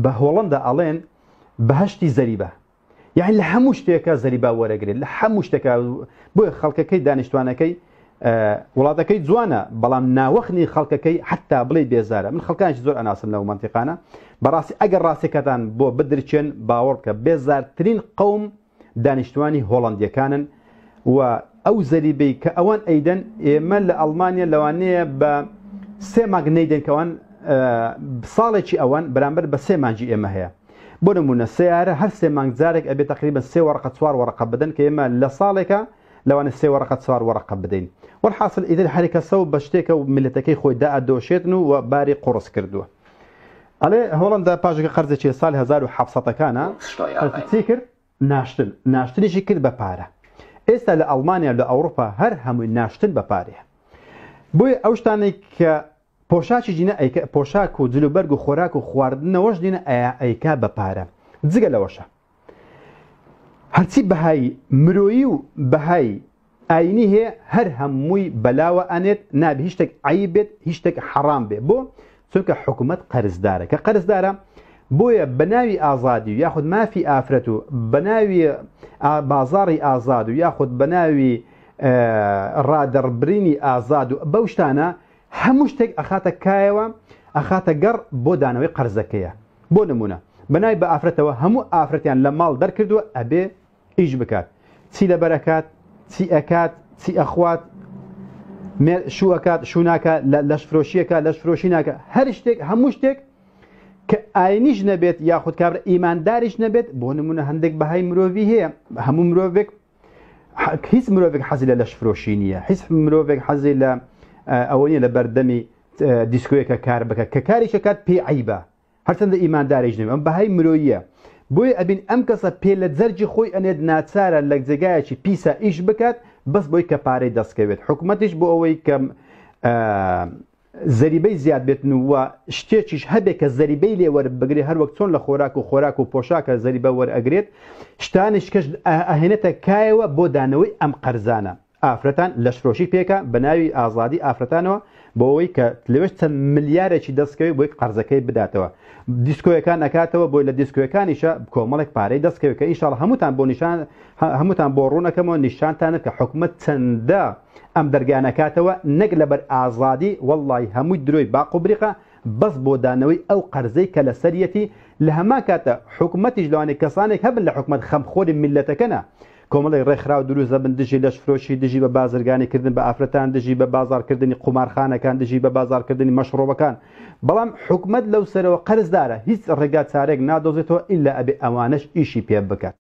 بە هۆڵەندا ئەڵێن بەهەشتی زەریبە یعنی لە هەموو شتێکە زەریبا وەرەگرێت لە هەموو شتێکە بۆیە خەڵکەکەی دانیشتوانەکەی وڵاتەکەی جوانە بەڵام ناوەخنی خەڵکەکەی حتا بڵێ بێزارە من خەڵکانێکی زۆر ئەناسم لەو مەنتیقانە بەڕاستی ئەگەر ڕاستەکەتان بۆ بدرچێن باوەڕ بکە بێزارترین قەوم دانیشتوانی هۆڵەندیەکانن و ئەو زەریبەی کە ئەوان ئەیدەن ئێمە لە ئەڵمانیا لەوانەیە بە سێ مانگ نەیدەن کەوان ساڵێکی ئەوان بەرامبەر بە سێ مانگی ئێمە هەیە بۆ نمونە سیارە هەر سێ مانگ جارێک ئەبێ تقریبا سێ وەرەقە چوار وەرەقە بدەن کە ئێمە لە ساڵێکە لەوانە سێ وەرەقە چوار وەرەقە بدەین وەرحاصل ئیتر هەر کەسە و بە شتێکە و میلەتەکەی خۆی دائەدۆشێتن و باری قوڕس کردووە ئەڵێ هۆڵەندا پاژەکە قەرزێکی ساڵی 1700ەکانە چی کرد ناشتن ناشتنیشی کرد بە پارە ئێستا لە ئەڵمانیا لە ئەوروپا هەر هەمووی ناشتن بە پارەیە بۆیە ئەو شتانێک کە پۆشاکی جینە ئەیکە پۆشاک و جلوبەرگ و خۆراک و خواردنەوەش دینە ئەیا ئەیکا بە پارە جگە لەوەشە هەرچی بەهای مرۆیی و بەهای ئاینی هەیە هەر هەمووی بەلاوە ئەنێت نابێ هیچ شتێک عەیب بێت هیچ شتێک حەڕام بێ بۆ چونکە حکوومەت قەرزدارە کە قەرزدارە بۆیە بە ناوی ئازادی و یاخود مافی ئافرەت و بە ناوی بازاڕی ئازاد و یاخود بە ناوی ڕادەڕبرینی ئازاد و بەو شتانە هەموو شتێک ئەخاتە کایەوە ئەخاتە گەڕ بۆ دانەوەی قەرزەکەیە بۆ نمونە بەناوی بە ئافرەتەوە هەموو ئافرەتیان لە ماڵ دەرکردووە ئەبێ ئیش بکات چی لەبەر ئەکات چی ئەکات چی ئەخوات شو ئەکات شو ناکە لەش فرۆشیەکە لەش فرۆشی ناکە هەر شتێک هەموو شتێک کە ئاینیش نەبێت یاخود کابرا ئیمانداریش نەبێت بۆ نمونە هەندێک بەهای مرۆڤی هەیە هەموو مرۆڤێک هیچ مرۆڤێک حەزی لە لەشفرۆشی نییە هیچ مرۆڤێک حەزی لە ئەوە نیە لە بەردەمی دیسکۆیەکە کار بکە کە کاریشەکات پێی عیبە هەرچەندە ئیمانداریش نەبێ ئەم بەهای مرۆییە بۆیە ئەبین ئەم کەسە پێ لە جەرگی خۆی ئەنێت ناچارە لە جێگایەکی پیسا ئیش بکات بەس بۆی کە پارەی دەستکەوێت حکومەتیش بۆ ئەوەی کە زەریبەی زیاد بێتن و شتێکیش هەبێ کە زەریبەی لێ وەربگرێ هەر وەک چۆن لە خۆراک و خۆراک و پۆشاکە زەریبە وەرئەگرێت شتانیش کەش ئەهێنێتە کایەوە بۆ دانەوەی ئەم قەرزانە. ئافرەتان لەشفرۆشی پێکا بە ناوی ئازادی ئافرەتانەوە بۆ ئەوەی کە لەوێش چەند ملیارێکی دەست کەوێ بۆی قەرزەکەی بداتەوە دیسکۆیەکان ئەکاتەوە بۆی لە دیسکۆیەکانیشە کۆمەڵێک پارەی دەست کەوێ کە ئینشاڵ هەمووتان بۆ نیشان هەمووتان بۆ ڕوونەکەمەوە نیشانتانە کە حکومەت چەندە ئەم دەرگانە کاتەوە نەک لەبەر ئازادی وەڵی هەمووی درۆی باق و بریقە بەس بۆ دانەوەی ئەو قەرزەی کە لەسەریەتی لە هەمان کاتە حکومەتیش لەوانەیە کەسانێک هەبن لە حکومەت خەمخۆری میللەتەکەنە کۆمەڵێک ڕێکخراو دروست دەبن دژی لەشفرۆشی، دژی بە بازرگانی کردن بە ئافرەتان، دژی بە بازاڕکردنی قومارخانەکان، دژی بە بازاڕکردنی مەشڕوبەکان، بەڵام حکومەت لەو سەرەوە قەرزدارە هیچ ڕێگا چارەیەک نادۆزێتەوە ئیلا ئەبێ ئەوانەش ئیشی پێ بکات.